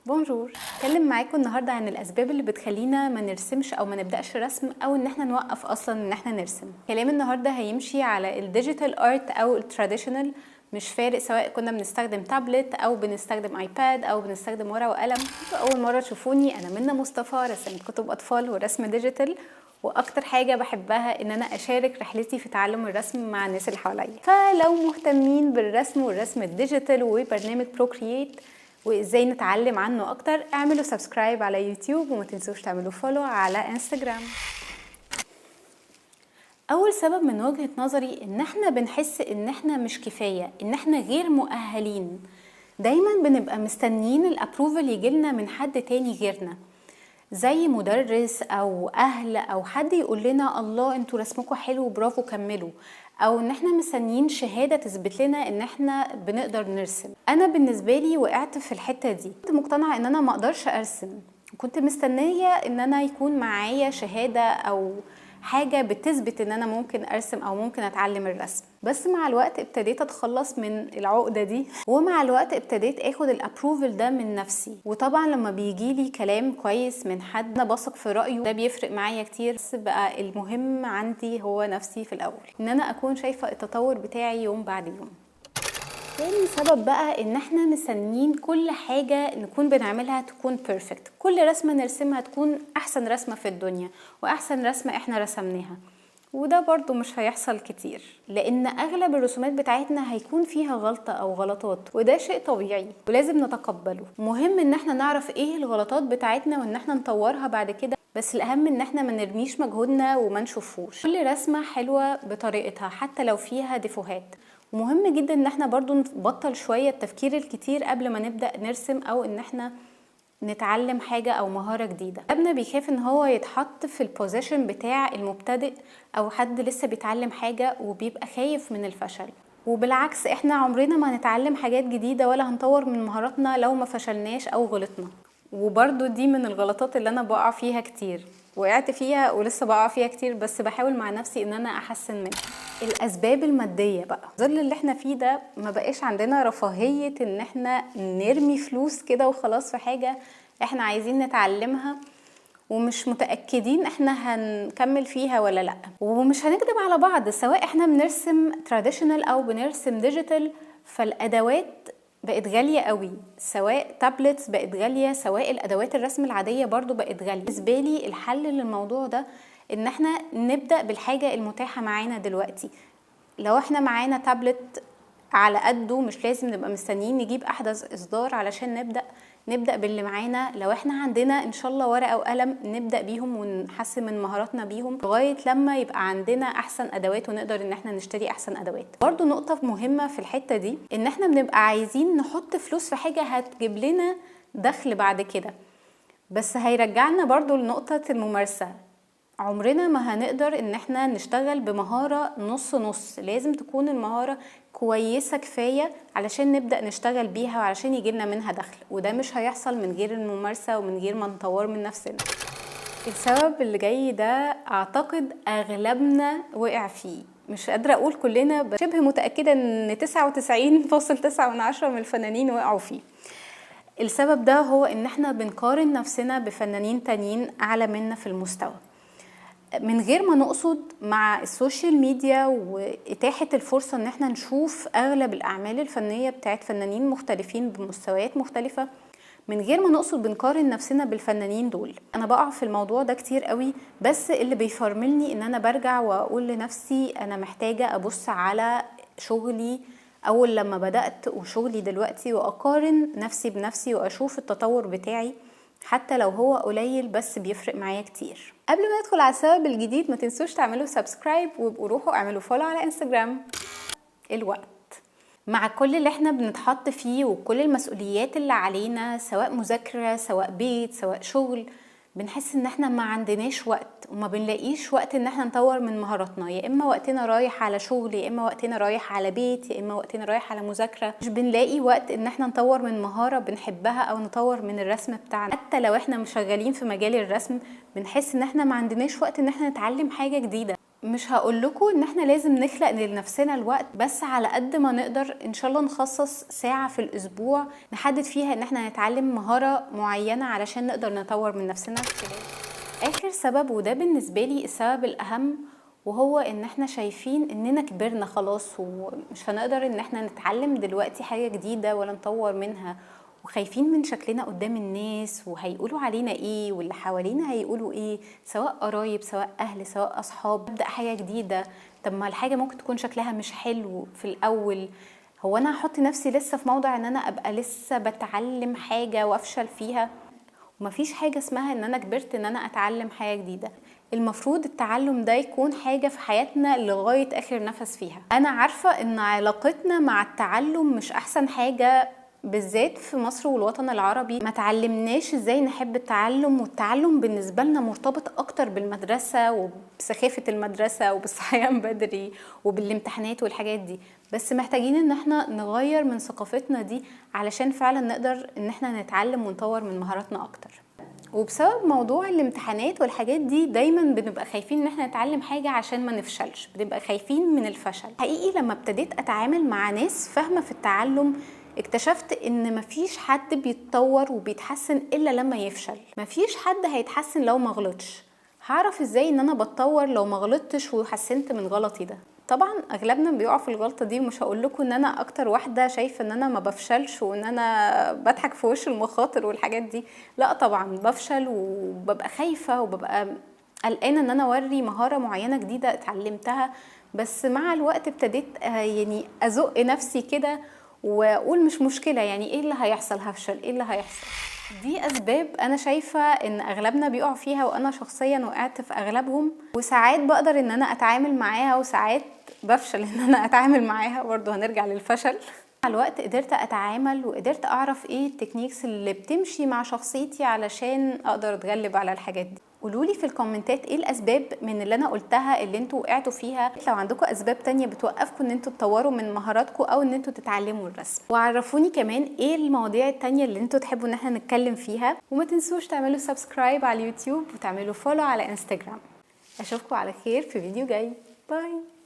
Bonjour، هتكلم معاكم النهارده عن الاسباب اللي بتخلينا ما نرسمش او ما نبداش رسم او ان احنا نوقف اصلا ان احنا نرسم. كلام النهارده هيمشي على ال digital art او ال traditional، مش فارق سواء كنا بنستخدم تابلت او بنستخدم iPad او بنستخدم ورقة وقلم. اول مرة تشوفوني، انا منى مصطفى، رسامه كتب اطفال ورسم digital، واكتر حاجة بحبها ان انا اشارك رحلتي في تعلم الرسم مع الناس اللي حواليا. فلو مهتمين بالرسم والرسم ال digital وبرنامج Procreate وازاي نتعلم عنه اكتر، اعملوا subscribe على يوتيوب وما تنسوش تعملوا follow على انستجرام. اول سبب من وجهة نظري ان احنا بنحس ان احنا مش كفاية، ان احنا غير مؤهلين. دايما بنبقى مستنيين ال approval يجيلنا من حد تاني غيرنا، زي مدرس او اهل او حد يقول لنا: الله، انتوا رسمكم حلو، برافو، كملوا، او ان احنا مستنيين شهادة تثبت لنا ان احنا بنقدر نرسم. انا بالنسبة لي وقعت في الحتة دي، كنت مقتنعة ان انا ما اقدرش ارسم، كنت مستنيه ان انا يكون معايا شهادة او حاجة بتثبت ان انا ممكن ارسم او ممكن اتعلم الرسم. بس مع الوقت ابتديت اتخلص من العقدة دي، ومع الوقت ابتديت اخد ال approval ده من نفسي. وطبعا لما بيجي لي كلام كويس من حد انا بثق في رايه، ده بيفرق معايا كتير. بس بقى المهم عندي هو نفسي في الاول، ان انا اكون شايفه التطور بتاعي يوم بعد يوم. تاني سبب بقى ان احنا مستنيين كل حاجة نكون بنعملها تكون perfect، كل رسمة نرسمها تكون احسن رسمة في الدنيا واحسن رسمة احنا رسمناها. وده برضو مش هيحصل كتير، لان اغلب الرسومات بتاعتنا هيكون فيها غلطة او غلطات، وده شيء طبيعي ولازم نتقبله. مهم ان احنا نعرف ايه الغلطات بتاعتنا وان احنا نطورها بعد كده، بس الاهم ان احنا ما نرميش مجهودنا وما نشوفوش. كل رسمة حلوة بطريقتها حتى لو فيها ديفوهات. ومهم جدا ان احنا برضو نبطل شوية التفكير الكتير قبل ما نبدأ نرسم او ان احنا نتعلم حاجة او مهارة جديدة. اغلبنا بيخاف ان هو يتحط في ال position بتاع المبتدئ او حد لسه بيتعلم حاجة، وبيبقى خايف من الفشل. وبالعكس، احنا عمرنا ما هنتعلم حاجات جديدة ولا هنطور من مهاراتنا لو ما فشلناش او غلطنا. وبرضو دي من الغلطات اللي انا بقع فيها كتير، وقعت فيها ولسه بقع فيها كتير، بس بحاول مع نفسي ان انا احسن منها. الاسباب المادية بقى، ظل اللي احنا فيه ده ما بقاش عندنا رفاهية ان احنا نرمي فلوس كده وخلاص في حاجة احنا عايزين نتعلمها ومش متأكدين احنا هنكمل فيها ولا لا. ومش هنكدب على بعض، سواء احنا بنرسم traditional او بنرسم digital، فالادوات بقت غالية قوي، سواء tablets بقت غالية، سواء الأدوات الرسم العادية برضو بقت غالية. بالنسبة لي الحل للموضوع ده إن احنا نبدأ بالحاجة المتاحة معانا دلوقتي. لو احنا معانا تابلت على قده، مش لازم نبقى مستنيين نجيب أحدث إصدار علشان نبدأ. نبدأ باللي معانا. لو احنا عندنا إن شاء الله ورقة وقلم، نبدأ بيهم ونحسن من مهاراتنا بيهم لغاية لما يبقى عندنا أحسن أدوات ونقدر إن احنا نشتري أحسن أدوات. برضو نقطة مهمة في الحتة دي، إن احنا بنبقى عايزين نحط فلوس في حاجة هتجيب لنا دخل بعد كده، بس هيرجعنا برضو لنقطة الممارسة. عمرنا ما هنقدر ان احنا نشتغل بمهارة نص نص، لازم تكون المهارة كويسة كفاية علشان نبدأ نشتغل بيها وعلشان يجيلنا منها دخل، وده مش هيحصل من غير الممارسة ومن غير ما نطور من نفسنا. السبب اللي جاي ده اعتقد اغلبنا وقع فيه، مش قادرة اقول كلنا، بس شبه متأكدة ان 99.9 من الفنانين وقعوا فيه. السبب ده هو ان احنا بنقارن نفسنا بفنانين تانيين اعلى منا في المستوى من غير ما نقصد. مع ال social media وإتاحة الفرصة ان احنا نشوف اغلب الاعمال الفنية بتاعت فنانين مختلفين بمستويات مختلفة، من غير ما نقصد بنقارن نفسنا بالفنانين دول. انا بقع في الموضوع ده كتير قوي، بس اللي بيفرملني ان انا برجع واقول لنفسي انا محتاجة ابص على شغلي اول لما بدأت وشغلي دلوقتي، واقارن نفسي بنفسي واشوف التطور بتاعي حتى لو هو قليل، بس بيفرق معايا كتير. قبل ما ندخل على السبب الجديد، ما تنسوش تعملوا subscribe وابقوا روحوا اعملوا follow على انستجرام. الوقت، مع كل اللي احنا بنتحط فيه وكل المسؤوليات اللي علينا، سواء مذاكرة، سواء بيت، سواء شغل، بنحس ان احنا ما عندناش وقت وما بنلاقيش وقت ان احنا نطور من مهاراتنا. يا اما وقتنا رايح على شغل، يا اما وقتنا رايح على بيت، يا اما وقتنا رايح على مذاكره، مش بنلاقي وقت ان احنا نطور من مهارة بنحبها او نطور من الرسم بتاعنا. حتى لو احنا مش شغالين في مجال الرسم، بنحس ان احنا ما عندناش وقت ان احنا نتعلم حاجة جديده. مش هقول لكم ان احنا لازم نخلق لنفسنا الوقت، بس على قد ما نقدر ان شاء الله نخصص ساعة في الاسبوع نحدد فيها ان احنا نتعلم مهارة معينة علشان نقدر نطور من نفسنا. اخر سبب، وده بالنسبة لي السبب الاهم، وهو ان احنا شايفين اننا كبرنا خلاص ومش هنقدر ان احنا نتعلم دلوقتي حاجة جديدة ولا نطور منها، وخايفين من شكلنا قدام الناس وهيقولوا علينا ايه واللي حوالينا هيقولوا ايه، سواء قرايب سواء اهل سواء اصحاب. ابدا حاجة جديدة، طب ما الحاجة ممكن تكون شكلها مش حلو في الاول، هو انا هحط نفسي لسه في موضع ان انا ابقى لسه بتعلم حاجة وافشل فيها؟ ومفيش حاجة اسمها ان انا كبرت ان انا اتعلم حاجة جديدة. المفروض التعلم ده يكون حاجة في حياتنا لغاية اخر نفس فيها. انا عارفه ان علاقتنا مع التعلم مش احسن حاجة، بالذات في مصر والوطن العربي ما تعلمناش ازاي نحب التعلم، والتعلم بالنسبة لنا مرتبط اكتر بالمدرسة وبسخافه المدرسة وبالصحيان بدري وبالامتحانات والحاجات دي. بس محتاجين ان احنا نغير من ثقافتنا دي علشان فعلا نقدر ان احنا نتعلم ونطور من مهاراتنا اكتر. وبسبب موضوع الامتحانات والحاجات دي دايما بنبقى خايفين ان احنا نتعلم حاجة عشان ما نفشلش، بنبقى خايفين من الفشل. حقيقي لما ابتديت اتعامل مع ناس فاهمه في التعلم اكتشفت ان مفيش حد بيتطور وبيتحسن الا لما يفشل، مفيش حد هيتحسن لو ما غلطش. هعرف ازاي ان انا بتطور لو ما غلطتش وحسنت من غلطي ده؟ طبعا اغلبنا بيقع في الغلطة دي، ومش هقول لكم ان انا اكتر واحدة شايفه ان انا ما بفشلش وان انا بضحك في وش المخاطر والحاجات دي، لا طبعا بفشل وببقى خايفة وببقى قلقانة ان انا اوري مهارة معينة جديدة اتعلمتها. بس مع الوقت ابتديت يعني ازق نفسي كده واقول مش مشكلة، يعني ايه اللي هيحصل؟ هفشل، ايه اللي هيحصل؟ دي اسباب انا شايفه ان اغلبنا بيقع فيها، وانا شخصيا وقعت في اغلبهم، وساعات بقدر ان انا اتعامل معاها وساعات بفشل ان انا اتعامل معاها، برضو هنرجع للفشل. مع الوقت قدرت اتعامل وقدرت اعرف ايه ال techniques اللي بتمشي مع شخصيتي علشان اقدر اتغلب على الحاجات دي. قولولي في الكومنتات ايه الاسباب من اللي انا قلتها اللي انتوا وقعتوا فيها، لو عندكم اسباب تانية بتوقفكم ان انتوا تطوروا من مهاراتكم او ان انتوا تتعلموا الرسم، وعرفوني كمان ايه المواضيع التانية اللي انتوا تحبوا ان احنا نتكلم فيها. وما تنسوش تعملوا subscribe على اليوتيوب وتعملوا follow على انستجرام. اشوفكم على خير في فيديو جاي. bye.